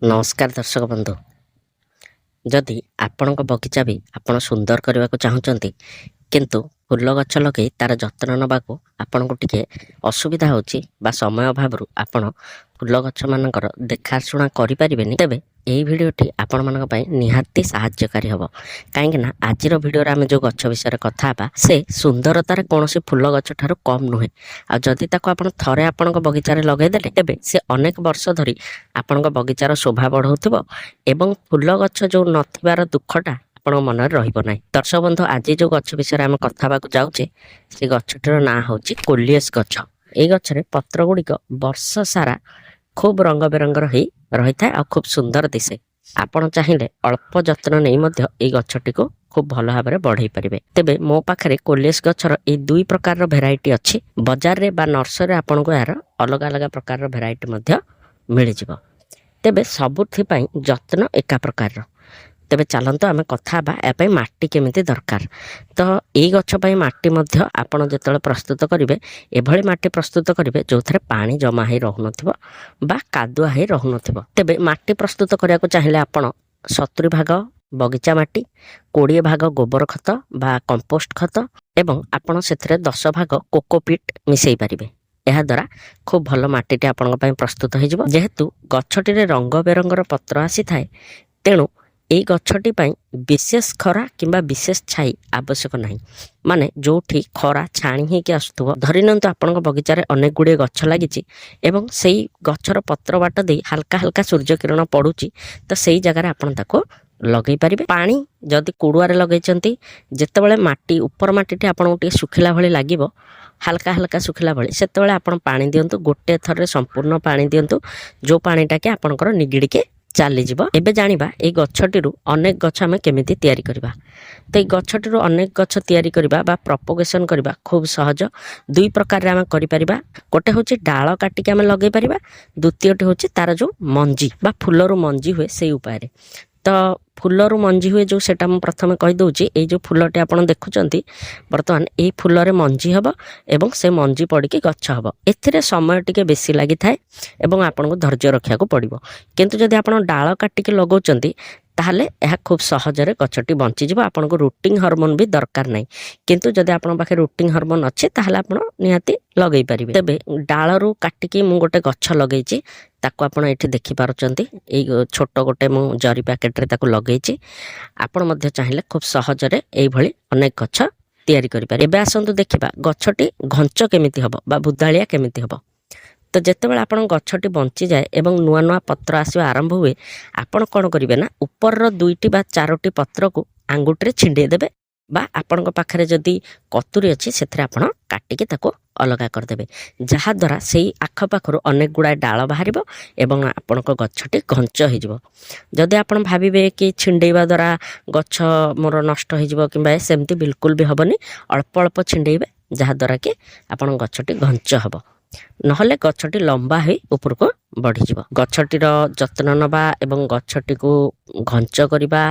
ନମସ୍କାର ଦର୍ଶକ ବନ୍ଧୁ। ଯଦି ଆପଣଙ୍କ ବଗିଚା ବି ଆପଣ ସୁନ୍ଦର କରିବାକୁ ଚାହୁଁଛନ୍ତି, କିନ୍ତୁ ଫୁଲ ଗଛ ଲଗେଇ ତାର ଯତ୍ନ ନେବାକୁ ଆପଣଙ୍କୁ ଟିକେ ଅସୁବିଧା ହେଉଛି ବା ସମୟ ଅଭାବରୁ ଆପଣ ଫୁଲ ଗଛମାନଙ୍କର ଦେଖାଶୁଣା କରିପାରିବେନି, ତେବେ ଏହି ଭିଡ଼ିଓଟି ଆପଣମାନଙ୍କ ପାଇଁ ନିହାତି ସାହାଯ୍ୟକାରୀ ହେବ। କାହିଁକିନା ଆଜିର ଭିଡ଼ିଓରେ ଆମେ ଯେଉଁ ଗଛ ବିଷୟରେ କଥା ହେବା, ସେ ସୁନ୍ଦରତାରେ କୌଣସି ଫୁଲ ଗଛ ଠାରୁ କମ୍ ନୁହେଁ। ଆଉ ଯଦି ତାକୁ ଆପଣ ଥରେ ଆପଣଙ୍କ ବଗିଚାରେ ଲଗେଇଦେଲେ, ତେବେ ସେ ଅନେକ ବର୍ଷ ଧରି ଆପଣଙ୍କ ବଗିଚାର ଶୋଭା ବଢ଼ାଉଥିବ ଏବଂ ଫୁଲ ଗଛ ଯେଉଁ ନଥିବାର ଦୁଃଖଟା ଆପଣଙ୍କ ମନରେ ରହିବ ନାହିଁ। ଦର୍ଶକ ବନ୍ଧୁ, ଆଜି ଯେଉଁ ଗଛ ବିଷୟରେ ଆମେ କଥା ହେବାକୁ ଯାଉଛେ, ସେ ଗଛଟିର ନାଁ ହେଉଛି କୋଲିୟସ୍ ଗଛ। ଏଇ ଗଛରେ ପତ୍ର ଗୁଡ଼ିକ ବର୍ଷ ସାରା ଖୁବ୍ ରଙ୍ଗ ବେରଙ୍ଗର ହେଇ ରହିଥାଏ ଆଉ ଖୁବ୍ ସୁନ୍ଦର ଦିଶେ। ଆପଣ ଚାହିଁଲେ ଅଳ୍ପ ଯତ୍ନ ନେଇ ମଧ୍ୟ ଏଇ ଗଛଟିକୁ ଖୁବ୍ ଭଲ ଭାବରେ ବଢ଼େଇ ପାରିବେ। ତେବେ ମୋ ପାଖରେ କୋଲିୟସ୍ ଗଛର ଏଇ ଦୁଇ ପ୍ରକାରର ଭେରାଇଟି ଅଛି। ବଜାରରେ ବା ନର୍ସରୀରେ ଆପଣଙ୍କୁ ଏହାର ଅଲଗା ଅଲଗା ପ୍ରକାରର ଭେରାଇଟି ମଧ୍ୟ ମିଳିଯିବ। ତେବେ ସବୁଥିପାଇଁ ଯତ୍ନ ଏକା ପ୍ରକାରର। ତେବେ ଚାଲନ୍ତୁ ଆମେ କଥା ହେବା, ଏହା ପାଇଁ ମାଟି କେମିତି ଦରକାର। ତ ଏଇ ଗଛ ପାଇଁ ମାଟି ମଧ୍ୟ ଆପଣ ଯେତେବେଳେ ପ୍ରସ୍ତୁତ କରିବେ, ଏଭଳି ମାଟି ପ୍ରସ୍ତୁତ କରିବେ ଯେଉଁଥିରେ ପାଣି ଜମା ହେଇ ରହୁନଥିବ ବା କାଦୁଆ ହେଇ ରହୁନଥିବ। ତେବେ ମାଟି ପ୍ରସ୍ତୁତ କରିବାକୁ ଚାହିଁଲେ ଆପଣ 70 ଭାଗ ବଗିଚା ମାଟି, 20 ଭାଗ ଗୋବର ଖତ ବା କମ୍ପୋଷ୍ଟ ଖତ ଏବଂ ଆପଣ ସେଥିରେ 10 ଭାଗ କୋକୋପିଟ୍ ମିଶାଇ ପାରିବେ। ଏହାଦ୍ୱାରା ଖୁବ୍ ଭଲ ମାଟିଟି ଆପଣଙ୍କ ପାଇଁ ପ୍ରସ୍ତୁତ ହେଇଯିବ। ଯେହେତୁ ଗଛଟିରେ ରଙ୍ଗ ବେରଙ୍ଗର ପତ୍ର ଆସିଥାଏ, ତେଣୁ ଏଇ ଗଛଟି ପାଇଁ ବିଶେଷ ଖରା କିମ୍ବା ବିଶେଷ ଛାଇ ଆବଶ୍ୟକ ନାହିଁ। ମାନେ ଯେଉଁଠି ଖରା ଛାଣି ହେଇକି ଆସୁଥିବ, ଧରି ନିଅନ୍ତୁ ଆପଣଙ୍କ ବଗିଚାରେ ଅନେକ ଗୁଡ଼ିଏ ଗଛ ଲାଗିଛି ଏବଂ ସେଇ ଗଛର ପତ୍ର ବାଟ ଦେଇ ହାଲକା ହାଲକା ସୂର୍ଯ୍ୟ କିରଣ ପଡ଼ୁଛି, ତ ସେଇ ଜାଗାରେ ଆପଣ ତାକୁ ଲଗେଇ ପାରିବେ। ପାଣି ଯଦି କୁଡ଼ୁଆରେ ଲଗେଇଛନ୍ତି, ଯେତେବେଳେ ମାଟି ଉପର ମାଟିଟି ଆପଣଙ୍କୁ ଟିକେ ଶୁଖିଲା ଭଳି ଲାଗିବ, ହାଲକା ହାଲକା ଶୁଖିଲା ଭଳି, ସେତେବେଳେ ଆପଣ ପାଣି ଦିଅନ୍ତୁ। ଗୋଟିଏ ଥରରେ ସମ୍ପୂର୍ଣ୍ଣ ପାଣି ଦିଅନ୍ତୁ, ଯେଉଁ ପାଣିଟା କି ଆପଣଙ୍କର ନିଗିଡ଼ିକି ଚାଲିଯିବ। ଏବେ ଜାଣିବା ଏଇ ଗଛଟିରୁ ଅନେକ ଗଛ ଆମେ କେମିତି ତିଆରି କରିବା। ତ ଏଇ ଗଛଟିରୁ ଅନେକ ଗଛ ତିଆରି କରିବା ବା ପ୍ରପୋଗେସନ୍ କରିବା ଖୁବ୍ ସହଜ। ଦୁଇ ପ୍ରକାରରେ ଆମେ କରିପାରିବା। ଗୋଟେ ହେଉଛି ଡାଳ କାଟିକି ଆମେ ଲଗେଇ ପାରିବା, ଦ୍ୱିତୀୟଟି ହେଉଛି ତାର ଯେଉଁ ମଞ୍ଜି ବା ଫୁଲରୁ ମଞ୍ଜି ହୁଏ ସେଇ ଉପାୟରେ। ତ ଫୁଲରୁ ମଞ୍ଜି ହୁଏ ଯେଉଁ, ସେଇଟା ମୁଁ ପ୍ରଥମେ କହିଦେଉଛି। ଏଇ ଯେଉଁ ଫୁଲଟି ଆପଣ ଦେଖୁଛନ୍ତି ବର୍ତ୍ତମାନ, ଏଇ ଫୁଲରେ ମଞ୍ଜି ହେବ ଏବଂ ସେ ମଞ୍ଜି ପଡ଼ିକି ଗଛ ହେବ। ଏଥିରେ ସମୟ ଟିକେ ବେଶୀ ଲାଗିଥାଏ ଏବଂ ଆପଣଙ୍କୁ ଧୈର୍ଯ୍ୟ ରଖିବାକୁ ପଡ଼ିବ। କିନ୍ତୁ ଯଦି ଆପଣ ଡାଳ କାଟିକି ଲଗାଉଛନ୍ତି, ତାହେଲେ ଏହା ଖୁବ୍ ସହଜରେ ଗଛଟି ବଞ୍ଚିଯିବ। ଆପଣଙ୍କୁ ରୁଟିଂ ହରମୋନ୍ ବି ଦରକାର ନାହିଁ। କିନ୍ତୁ ଯଦି ଆପଣଙ୍କ ପାଖରେ ରୁଟିଂ ହରମୋନ୍ ଅଛି, ତାହେଲେ ଆପଣ ନିହାତି ଲଗେଇ ପାରିବେ। ତେବେ ଡାଳରୁ କାଟିକି ମୁଁ ଗୋଟେ ଗଛ ଲଗେଇଛି, ତାକୁ ଆପଣ ଏଇଠି ଦେଖିପାରୁଛନ୍ତି। ଏଇ ଛୋଟ ଗୋଟେ ମୁଁ ଜରି ପ୍ୟାକେଟରେ ତାକୁ ଲଗେଇଛି। ଆପଣ ମଧ୍ୟ ଚାହିଁଲେ ଖୁବ୍ ସହଜରେ ଏଇଭଳି ଅନେକ ଗଛ ତିଆରି କରିପାରିବେ। ଏବେ ଆସନ୍ତୁ ଦେଖିବା ଗଛଟି ଘଞ୍ଚ କେମିତି ହେବ ବା ବୁଦାଳିଆ କେମିତି ହେବ। ତ ଯେତେବେଳେ ଆପଣଙ୍କ ଗଛଟି ବଞ୍ଚିଯାଏ ଏବଂ ନୂଆ ନୂଆ ପତ୍ର ଆସିବା ଆରମ୍ଭ ହୁଏ, ଆପଣ କ'ଣ କରିବେ ନା ଉପରର ଦୁଇଟି ବା ଚାରୋଟି ପତ୍ରକୁ ଆଙ୍ଗୁଠିରେ ଛିଣ୍ଡେଇ ଦେବେ ବା ଆପଣଙ୍କ ପାଖରେ ଯଦି କତୁରୀ ଅଛି, ସେଥିରେ ଆପଣ କାଟିକି ତାକୁ ଅଲଗା କରିଦେବେ, ଯାହାଦ୍ୱାରା ସେଇ ଆଖପାଖରୁ ଅନେକ ଗୁଡ଼ାଏ ଡାଳ ବାହାରିବ ଏବଂ ଆପଣଙ୍କ ଗଛଟି ଘଞ୍ଚ ହେଇଯିବ। ଯଦି ଆପଣ ଭାବିବେ କି ଛିଣ୍ଡେଇବା ଦ୍ୱାରା ଗଛ ମୋର ନଷ୍ଟ ହେଇଯିବ କିମ୍ବା ସେମିତି ବିଲକୁଲ ବି ହେବନି। ଅଳ୍ପ ଅଳ୍ପ ଛିଣ୍ଡେଇବେ, ଯାହାଦ୍ୱାରା କି ଆପଣଙ୍କ ଗଛଟି ଘଞ୍ଚ ହେବ, ନହେଲେ ଗଛଟି ଲମ୍ବା ହୋଇ ଉପରକୁ ବଢ଼ିଯିବ। ଗଛଟିର ଯତ୍ନ ନେବା ଏବଂ ଗଛଟିକୁ ଘଞ୍ଚ କରିବା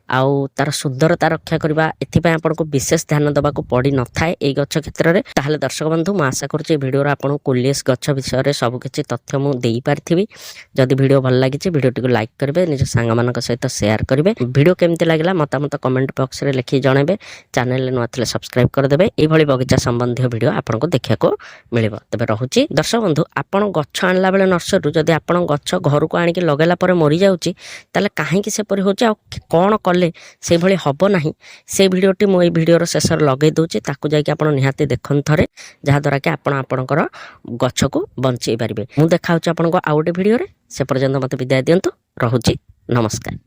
ଆଉ ତାର ସୁନ୍ଦରତା ରକ୍ଷା କରିବା, ଏଥିପାଇଁ ଆପଣଙ୍କୁ ବିଶେଷ ଧ୍ୟାନ ଦେବାକୁ ପଡ଼ିନଥାଏ ଏଇ ଗଛ କ୍ଷେତ୍ରରେ। ତାହେଲେ ଦର୍ଶକ ବନ୍ଧୁ, ମୁଁ ଆଶା କରୁଛି ଏ ଭିଡ଼ିଓରେ ଆପଣଙ୍କୁ କୋଲିୟସ୍ ଗଛ ବିଷୟରେ ସବୁକିଛି ତଥ୍ୟ ମୁଁ ଦେଇପାରିଥିବି। ଯଦି ଭିଡ଼ିଓ ଭଲ ଲାଗିଛି, ଭିଡ଼ିଓଟିକୁ ଲାଇକ୍ କରିବେ, ନିଜ ସାଙ୍ଗମାନଙ୍କ ସହିତ ସେୟାର କରିବେ। ଭିଡ଼ିଓ କେମିତି ଲାଗିଲା ମତାମତ କମେଣ୍ଟ ବକ୍ସରେ ଲେଖିକି ଜଣାଇବେ। ଚ୍ୟାନେଲରେ ନୂଆ ଥିଲେ ସବସ୍କ୍ରାଇବ୍ କରିଦେବେ। ଏଇଭଳି ବଗିଚା ସମ୍ବନ୍ଧୀୟ ଭିଡ଼ିଓ ଆପଣଙ୍କୁ ଦେଖିବାକୁ ମିଳିବ। ତେବେ ରହୁଛି ଦର୍ଶକ ବନ୍ଧୁ। ଆପଣ ଗଛ ଆଣିଲା ବେଳେ ନର୍ସରୀରୁ, ଯଦି ଆପଣ ଗଛ ଘରକୁ ଆଣିକି ଲଗାଇଲା ପରେ ମରିଯାଉଛି, ତାହେଲେ କାହିଁକି ସେପରି ହେଉଛି ଆଉ କ'ଣ କଲେ ସେଇଭଳି ହେବ ନାହିଁ, ସେଇ ଭିଡ଼ିଓଟି ମୁଁ ଏଇ ଭିଡ଼ିଓର ଶେଷରେ ଲଗାଇ ଦେଉଛି। ତାକୁ ଯାଇକି ଆପଣ ନିହାତି ଦେଖନ୍ତୁ ଥରେ, ଯାହାଦ୍ୱାରା କି ଆପଣ ଆପଣଙ୍କର ଗଛକୁ ବଞ୍ଚେଇ ପାରିବେ। ମୁଁ ଦେଖା ହେଉଛି ଆପଣଙ୍କୁ ଆଉ ଗୋଟେ ଭିଡ଼ିଓରେ। ସେ ପର୍ଯ୍ୟନ୍ତ ମୋତେ ବିଦାୟ ଦିଅନ୍ତୁ। ରହୁଛି, ନମସ୍କାର।